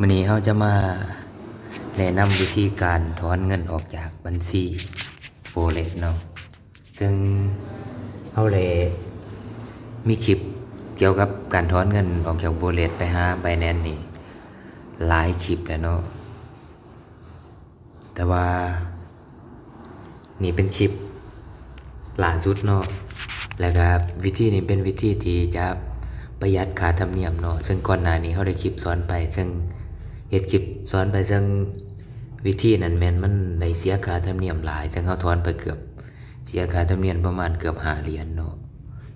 ມື້ນີ້ເຮົາຈະມາແນະນຳວິທີການຖອນເງິນອອກຈາກບັນຊີ Wallet ເນາະ, ເຊິ່ງເຮົາໄດ້ມີຄລິບກ່ຽວກັບການຖອນເງິນອອກຈາກ Wallet ໄປຫາ Binance ນີ້ຫຼາຍຄລິບແລ້ວເນາະ. ແຕ່ວ່ານີ້ເປັນຄລິບລ່າສຸດເນາະ, ແລ້ວກະວິທີນີ້ເປັນວິທີທີ່ຈະປະຢັດຄ່າທຳນຽມເນາະ, ເຊິ່ງກ່ອນໜ້ານີ້ເຮົາໄດ້ຄລິບສອນໄປ, ເຊິ່ງເຮັດຄລິບສອນໄປ, ເຊິ່ງວິທີນັ້ນແມ່ນມັນໄດ້ເສຍຄ່າທຳນຽມຫຼາຍ, ເຊິ່ງເຮົາຖອນໄປເກືອບ ເສຍຄ່າທຳນຽມປະມານເກືອບຫ້າຫຼຽນເນາະ.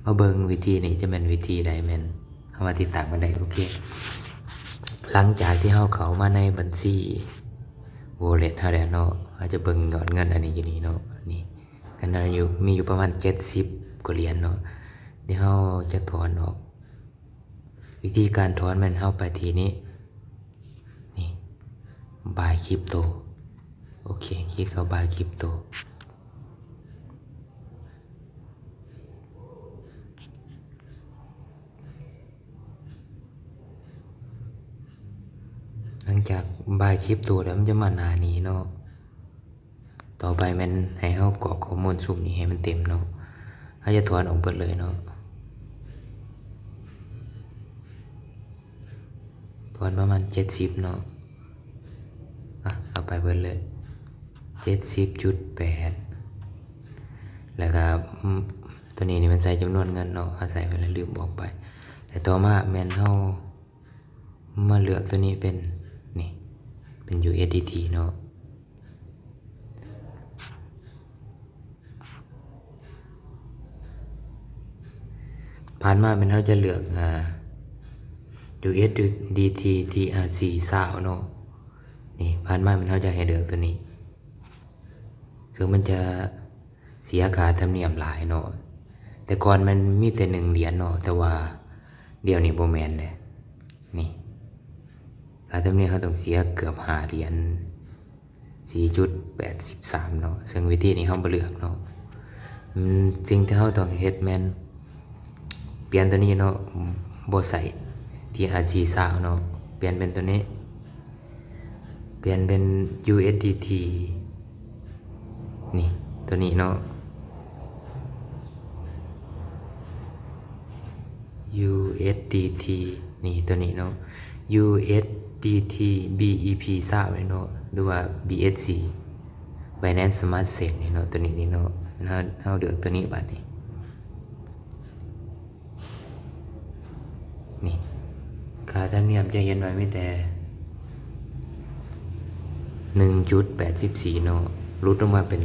ມາເບິ່ງວິທີນີ້ຈະແມ່ນວິທີໃດ, ແມ່ນ ເຮົາມາຕິດຕາມກັນໄດ້. ໂອເຄ ຫຼັງຈາກທີ່ເຮົາເຂົ້າມາໃນບັນຊີ Wallet ເຮົາແລ້ວເນາະ, ເຮົາຈະເບິ່ງຍອດເງິນອັນນີ້ຢູ່ນີ້ເນາະ, ນີ້ ເງິນເຮົາຢູ່ ມີຢູ່ປະມານເຈັດສິບກວ່າຫຼຽນເນາະ. ດຽວເຮົາຈະຖອນອອກ, ວິທີການຖອນແມ່ນເຮົາໄປທີ່ນີ້ ນີ້ Buy Crypto. ໂອເຄ ຄລິກເຂົ້າ Buy Crypto. ຫຼັງຈາກ Buy Crypto ແລ້ວ ມັນຈະມາໜ້ານີ້ເນາະ. ຕໍ່ໄປແມ່ນໃຫ້ເຮົາກອກຂໍ້ມູນຊຸມນີ້ໃຫ້ມັນເຕັມເນາະ, ເຮົາຈະຖອນອອກເບິດເລີຍເນາະ. ປະມານເຈັດສິບເນາະ, ອະ ເອົາໄປເບິດເລີຍ ເຈັດສິບຈຸດແປດ. ແລ້ວກະ ອືມ ຕົວນີ້ນີ້ມັນໃສ່ຈຳນວນເງິນເນາະ, ເຮົາໃສ່ໄປແລ້ວລືມບອກໄປ. ແລະຕໍ່ມາແມ່ນເຮົາມາເລືອກຕົວນີ້ເປັນ ນີ້ ເປັນ USDT ເນາະ. ຜ່ານມາແມ່ນເຮົາຈະເລືອກ ອາ USDT TRC ຊາວເນາະ. ນີ້ ຜ່ານມາແມ່ນເຮົາຈະໃຫ້ເລືອກຕົວນີ້, ເຊິ່ງມັນຈະເສຍຄ່າທຳນຽມຫຼາຍເນາະ. ແຕ່ກ່ອນມັນມີແຕ່ໜຶ່ງຫຼຽນເນາະ, ແຕ່ວ່າດຽວນີ້ບໍ່ແມ່ນແລ້ວ. ນີ້ ຄ່າທຳນຽມເຮົາຕ້ອງເສຍເກືອບຫ້າຫຼຽນ ສີ່ຈຸດແປດສິບສາມເນາະ, ເຊິ່ງວິທີນີ້ເຮົາບໍ່ເລືອກເນາະ. ອືມ ສິ່ງທີ່ເຮົາຕ້ອງເຮັດແມ່ນປ່ຽນຕົວນີ້ເນາະ, ບໍ່ໃສ່ TRC ຊາວເນາະ, ປ່ຽນເປັນຕົວນີ້ ປ່ຽນເປັນ USDT ນີ້ ຕົວນີ້ເນາະ. USDT ນີ້ ຕົວນີ້ເນາະ, USDT BEP ຊາວເນາະ ຫຼືວ່າ BSC Binance Smart Chain ນີ້ເນາະ, ຕົວນີ້ນີ້ເນາະ. ເຮົາ ເຮົາເລືອກຕົວນີ້ບາດນີ້. ນີ້ ຄ່າທຳນຽມຈະເຫັນວ່າມີແຕ່ໜຶ່ງຈຸດແປດສິບສີ່ເນາະ, ຫຼຸດລົງມາເປັນ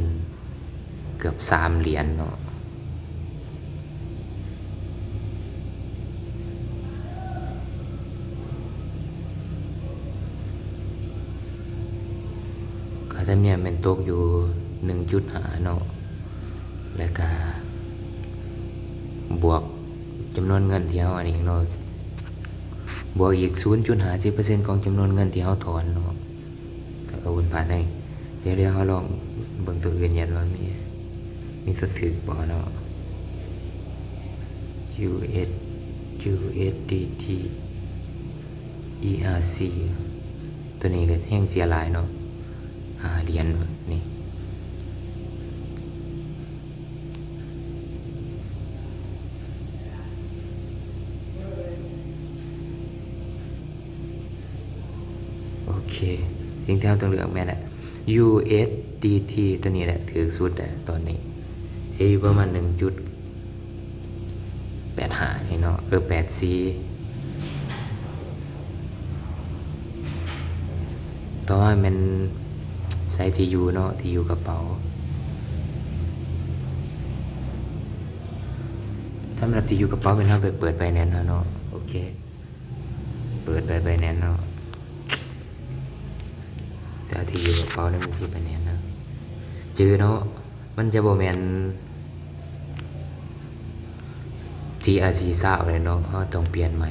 ເກືອບສາມຫຼຽນເນາະ. ຄ່າທຳນຽມແມ່ນຕົກຢູ່ໜຶ່ງຈຸດຫ້າເນາະ, ແລ້ວກະບວກຈຳນວນເງິນທີ່ເຮົາອັນນີ້ເນາະ, ບວກອີກສູນຈຸດຫ້າສິບເປີເຊັນຂອງຈຳນວນເງິນທີ່ເຮົາຖອນເນາະ. ເອົາຫຸ້ນຜ່ານທາງນີ້. ດຽວ ດຽວເຮົາລອງເບິ່ງຕົວອື່ນ ຢ້ານວ່າມີ ມີຕົວຖືກບໍ່ເນາະ. US USDT ERC ຕົວນີ້ກໍແຮງເສຍຫຼາຍເນາະ, ຫ້າຫຼຽນນີ້. ໂອເຄ ສິ່ງທີ່ເຮົາຕ້ອງເລືອກແມ່ນແຫຼະ USDT ຕົວນີ້ແຫຼະ ຖືກສຸດແຫຼະຕອນນີ້ ເສຍຢູ່ປະມານໜຶ່ງຈຸດແປດຫ້ານີ້ເນາະ ເອີ ແປດສີ່. ຕໍ່ມາແມ່ນໃສ່ທີ່ຢູ່ເນາະ ທີ່ຢູ່ກະເປົາ. ສຳລັບທີ່ຢູ່ກະເປົາແມ່ນເຮົາໄປເປີດ Binance ເຮົາເນາະ ໂອເຄ. ເປີດໄປ Binance ເນາະ ແຕ່ທີ່ຢູ່ກະເປົານີ້ມັນຊິ Binance ເນາະ ຈື່ເນາະ ມັນຈະບໍ່ແມ່ນ TRC ຊາວເລີຍເນາະ ເຮົາຕ້ອງປ່ຽນໃໝ່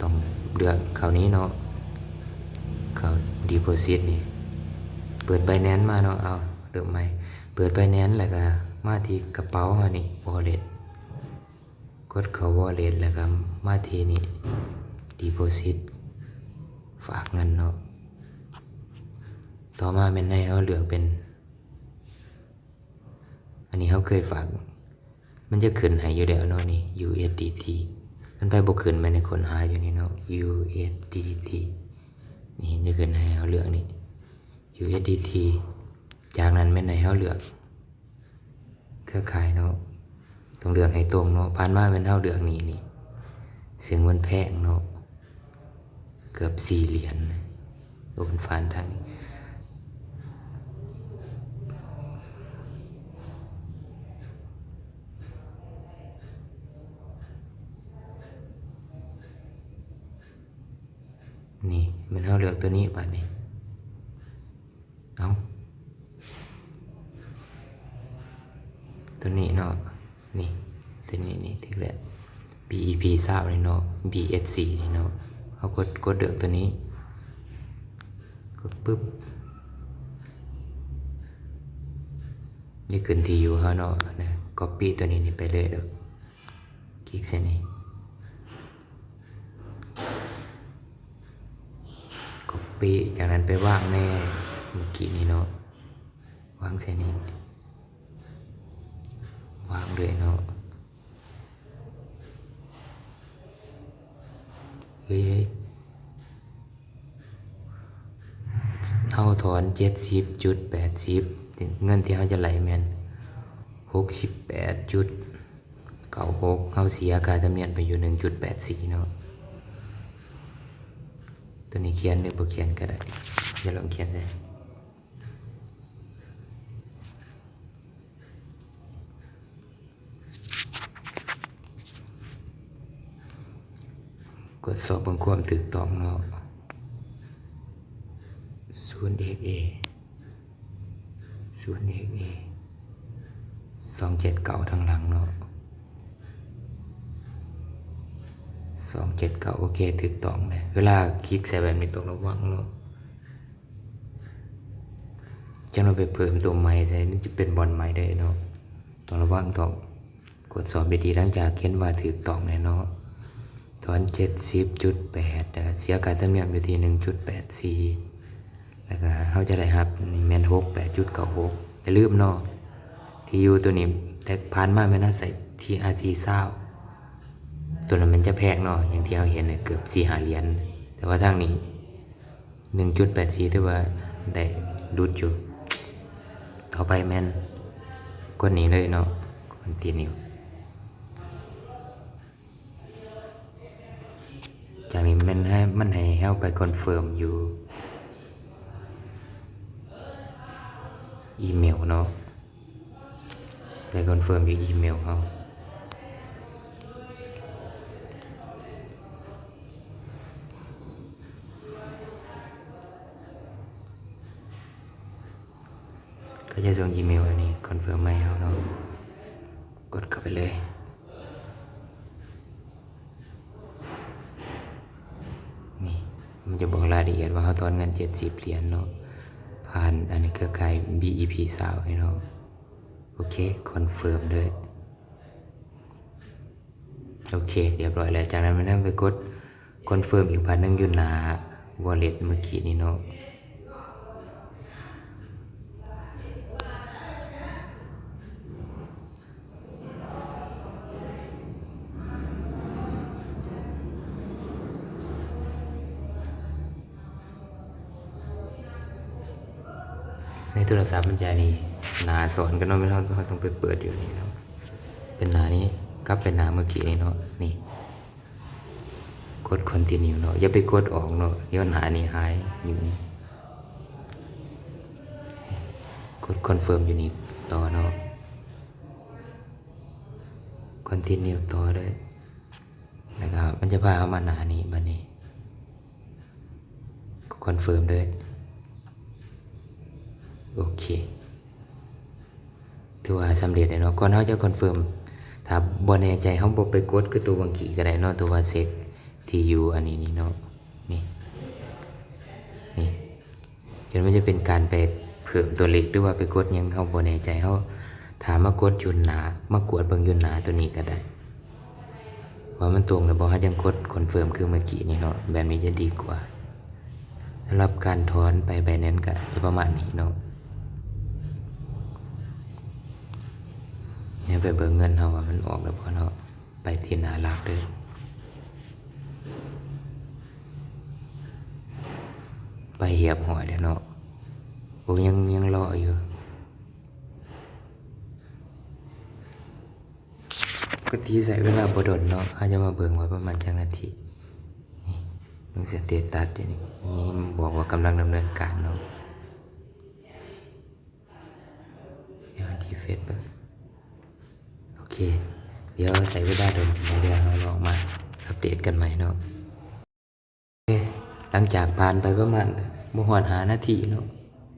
ຕ້ອງເລືອກເຂົ້ານີ້ເນາະ ເຂົ້າ Deposit ນີ້ ເປີດ Binance ມາເນາະ ເອົາ ເລີ່ມໃໝ່ ເປີດ Binance ແລ້ວກະມາທີ່ກະເປົາເຮົານີ້ Wallet ກົດເຂົ້າ Wallet ແລ້ວກໍມາທີ່ນີ້ Deposit ຝາກເງິນເນາະ. ຕໍ່ມາແມ່ນໃຫ້ເຮົາເລືອກເປັນ ອັນນີ້ເຮົາເຄີຍຝາກ ມັນຈະຂຶ້ນໃຫ້ຢູ່ແລ້ວເນາະ ນີ້ USDT. ຄັນໃຜບໍ່ຂຶ້ນ ແມ່ນໃຫ້ຄົ້ນຫາຢູ່ນີ້ເນາະ USDT ນີ້ ຈະຂຶ້ນໃຫ້ເຮົາເລືອກນີ້ USDT. ຈາກນັ້ນແມ່ນໃຫ້ເຮົາເລືອກ ເຄືອຂ່າຍເນາະ ຕ້ອງເລືອກໃຫ້ຕົງເນາະ. ຜ່ານມາແມ່ນເຮົາເລືອກນີ້ ນີ້ ເຊິ່ງມັນແພງເນາະ ເກືອບສີ່ຫຼຽນ ໂອນຜ່ານທາງນີ້ ນີ້ ແມ່ນເຮົາເລືອກຕົວນີ້ບາດນີ້. ເອົ້າ ຕົວນີ້ເນາະ ນີ້ ຕົວນີ້ ນີ້ ຖືກແລ້ວ BEP ຊາວນີ້ເນາະ BSC ນີ້ເນາະ. ເຮົາກົດ ກົດເລືອກຕົວນີ້ ກົດປຶບ ຈະຂຶ້ນທີ່ຢູ່ເຮົາເນາະ ນະ copy ຕົວນີ້ນີ້ໄປເລີຍເດີ້ ຄລິກໃສ່ນີ້ copy ຈາກນັ້ນໄປວາງແນ່ ເມື່ອກີ້ນີ້ເນາະ ວາງໃສ່ນີ້ ວາງເລີຍເນາະ. ເຮີ້ຍ ເຮົາຖອນເຈັດສິບຈຸດແປດສິບ ເງິນທີ່ເຮົາຈະໄລ່ແມ່ນຫົກສິບແປດຈຸດ ເກົ້າຫົກ ເຮົາເສຍຄ່າທຳນຽມໄປຢູ່ໜຶ່ງຈຸດແປດສີ່ເນາະ. ຕົວນີ້ຂຽນ ຫຼື ບໍ່ຂຽນກໍໄດ້ ດຽວລອງຂຽນໃສ່ ກວດສອບເບິ່ງຄວາມຖືກຕ້ອງເນາະ ສູນເອັກເອ ສູນເອັກເອ ສອງເຈັດເກົ້າທາງຫຼັງເນາະ ສອງເຈັດເກົ້າ ໂອເຄ ຖືກຕ້ອງເລີຍ. ເວລາຄລິກໃສ່ແບບນີ້ຕ້ອງລະວັງເນາະ ຈັ່ງເຮົາໄປເພີ່ມຕົວໃໝ່ໃສ່ ມັນຈະເປັນບ່ອນໃໝ່ເດ້ເນາະ ຕ້ອງລະວັງ ຕ້ອງ ກວດສອບດີໆ ຫຼັງຈາກເຫັນວ່າຖືກຕ້ອງແລ້ວເນາະ ຖອນເຈັດສິບຈຸດແປດ ແລ້ວເສຍຄ່າທຳນຽມຢູ່ທີ່ໜຶ່ງຈຸດແປດສີ່ ແລ້ວກໍເຮົາຈະໄດ້ຮັບນີ້ແມ່ນຫົກແປດຈຸດເກົ້າຫົກ. ຢ່າລືມເນາະ ທີ່ຢູ່ຕົວນີ້ ແຕ່ຜ່ານມາແມ່ນເຮົາໃສ່ TRC ຊາວ ຕົວນັ້ນມັນຈະແພງເນາະ ຢ່າງທີ່ເຮົາເຫັນເກືອບສີ່ຫ້າຫຼຽນ ແຕ່ວ່າທາງນີ້ ໜຶ່ງຈຸດແປດສີ່ ຖືວ່າໄດ້ຫຼຸດຢູ່. ຕໍ່ໄປແມ່ນກົດນີ້ເລີຍເນາະ Continue. ຈາກນີ້ແມ່ນໃຫ້ ມັນໃຫ້ເຮົາໄປ confirm ຢູ່ອີເມວເນາະ. ໄປ confirm ຢູ່ອີເມວເຮົາ ເຂົາຈະສົ່ງອີເມວອັນນີ້ confirm ມາໃຫ້ເຮົາເນາະ ກົດເຂົ້າໄປເລີຍ. ນີ້ ມັນຈະບອກລາຍລະອຽດວ່າເຮົາຖອນເງິນເຈັດສິບຫຼຽນເນາະ ຜ່ານອັນນີ້ເຄືອຂ່າຍ BEP ຊາວ ເນາະ. ໂອເຄ confirm ເດີ ໂອເຄ ຮຽບຮ້ອຍແລ້ວ. ຈາກນັ້ນມັນນຳໄປກົດ confirm ອີກບາດໜຶ່ງຢູ່ໜ້າ wallet ເມື່ອກີ້ນີ້ເນາະ. ໃນໂທລະສັບມັນຈະນີ້ ໜ້າສອນກັນເນາະ ແມ່ນເຮົາ ເຮົາຕ້ອງໄປເປີດຢູ່ນີ້ເນາະ ເປັນໜ້ານີ້ ກັບໄປໜ້າເມື່ອກີ້ນີ້ເນາະ ນີ້ ກົດ continue ເນາະ ຢ່າໄປກົດອອກເນາະ ດຽວໜ້ານີ້ຫາຍຢູ່ນີ້ ກົດ confirm ຢູ່ນີ້ຕໍ່ເນາະ continue ຕໍ່ເດີ ແລ້ວກໍມັນຈະພາເຮົາມາໜ້ານີ້ ບາດນີ້ confirm ເດີ ໂອເຄ ຖືວ່າສຳເລັດແລ້ວເນາະ. ກ່ອນເຮົາຈະ confirm ຖ້າບໍ່ແນ່ໃຈ ເຮົາບໍ່ໄປກົດຄືຕົວບາງກີ້ກໍໄດ້ເນາະ ຕົວວ່າເຊັກທີ່ຢູ່ອັນນີ້ນີ້ເນາະ ນີ້ ນີ້ ເຫັນມັນຈະເປັນການໄປເພີ່ມຕົວເລກ ຫຼືວ່າໄປກົດຫຍັງ ເຮົາບໍ່ແນ່ໃຈ ເຮົາຖ້າມາກົດຢູ່ໜ້າ ມາກວດເບິ່ງຢູ່ໜ້າຕົວນີ້ກໍໄດ້ ວ່າມັນຕົງແລ້ວບໍ່ ເຮົາຈັ່ງກົດ confirm ຄືເມື່ອກີ້ນີ້ເນາະ ແບບນີ້ຈະດີກວ່າ. ສຳລັບການຖອນໄປ Binance ກະຈະປະມານນີ້ເນາະ. ດຽວໄປເບິ່ງເງິນເຮົາວ່າມັນອອກແລ້ວບໍ່ເນາະ. ໄປທີ່ໜ້າຫຼັກເດີ. ໄປຮຽບຮ້ອຍແລ້ວເນາະ. ໂອ້ ຍັງ ຍັງລໍຢູ່. ປົກກະຕິໃຊ້ເວລາບໍ່ດົນເນາະ. ເຮົາຈະມາເບິ່ງວ່າປະມານຈັກນາທີ. ນີ້ ເບິ່ງສະເຕຕັສຢູ່ນີ້. ນີ້ບອກວ່າກຳລັງດຳເນີນການເນາະ. ດຽວ refresh ເບິ່ງ. ໂອເຄ ດຽວໃຊ້ເວລາດົນ ດຽວເຮົາລອງມາອັບເດດກັນໃໝ່ເນາະ. ໂອເຄ ຫຼັງຈາກຜ່ານໄປປະມານບໍ່ຮອດຫ້ານາທີເນາະ,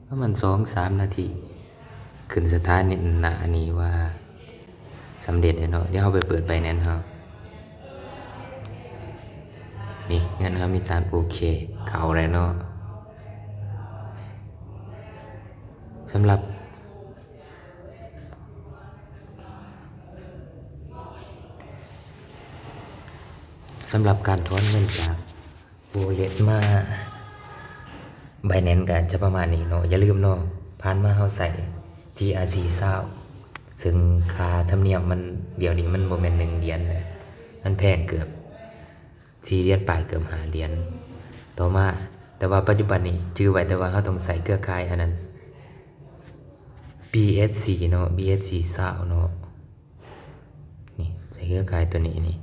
ປະມານສອງສາມນາທີ ຂຶ້ນສະຖານະນີ້ວ່າສຳເລັດແລ້ວເນາະ. ດຽວເຮົາໄປເປີດ Binance ເຮົາ. ນີ້ ເງິນເຮົາມີສາມ ໂອເຄ ເຂົ້າແລ້ວເນາະ. ສຳລັບ ສຳລັບການຖອນເງິນຈາກ Wallet ມາ Binance ກະຈະປະມານນີ້ເນາະ. ຢ່າລືມເນາະ ຜ່ານມາເຮົາໃຊ້ TRC ຊາວ ເຊິ່ງຄ່າທຳນຽມມັນ ດຽວນີ້ມັນບໍ່ແມ່ນໜຶ່ງຫຼຽນແລ້ວ, ມັນແພງເກືອບ ສີ່ຫຼຽນປາຍ ເກືອບຫ້າຫຼຽນຕໍ່ມາ. ແຕ່ວ່າປັດຈຸບັນນີ້ຈື່ໄວ້ ແຕ່ວ່າເຮົາຕ້ອງໃຊ້ເຄືອຂ່າຍອັນນັ້ນ BSC ເນາະ, BSC ຊາວເນາະ. ນີ້ ໃຊ້ເຄືອຂ່າຍຕົວນີ້ນີ້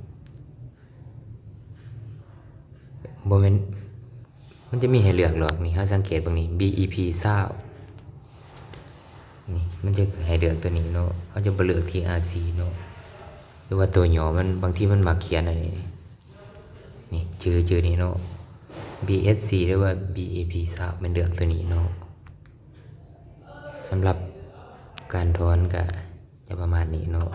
ບໍ່ແມ່ນ ມັນຈະມີໃຫ້ເລືອກດອກ. ນີ້ ເຮົາສັງເກດເບິ່ງນີ້ BEP ຊາວ ນີ້ ມັນຈະໃຫ້ເລືອກຕົວນີ້ເນາະ, ເຮົາຈະບໍ່ເລືອກ TRC ເນາະ ຫຼືວ່າຕົວຫຍໍ້ມັນ. ບາງທີມັນມັກຂຽນອັນນີ້ ນີ້ ຊື່ ຊື່ນີ້ເນາະ BSC ຫຼືວ່າ BEP ຊາວ ແມ່ນເລືອກຕົວນີ້ເນາະ. ສຳລັບການຖອນກະຈະປະມານນີ້ເນາະ.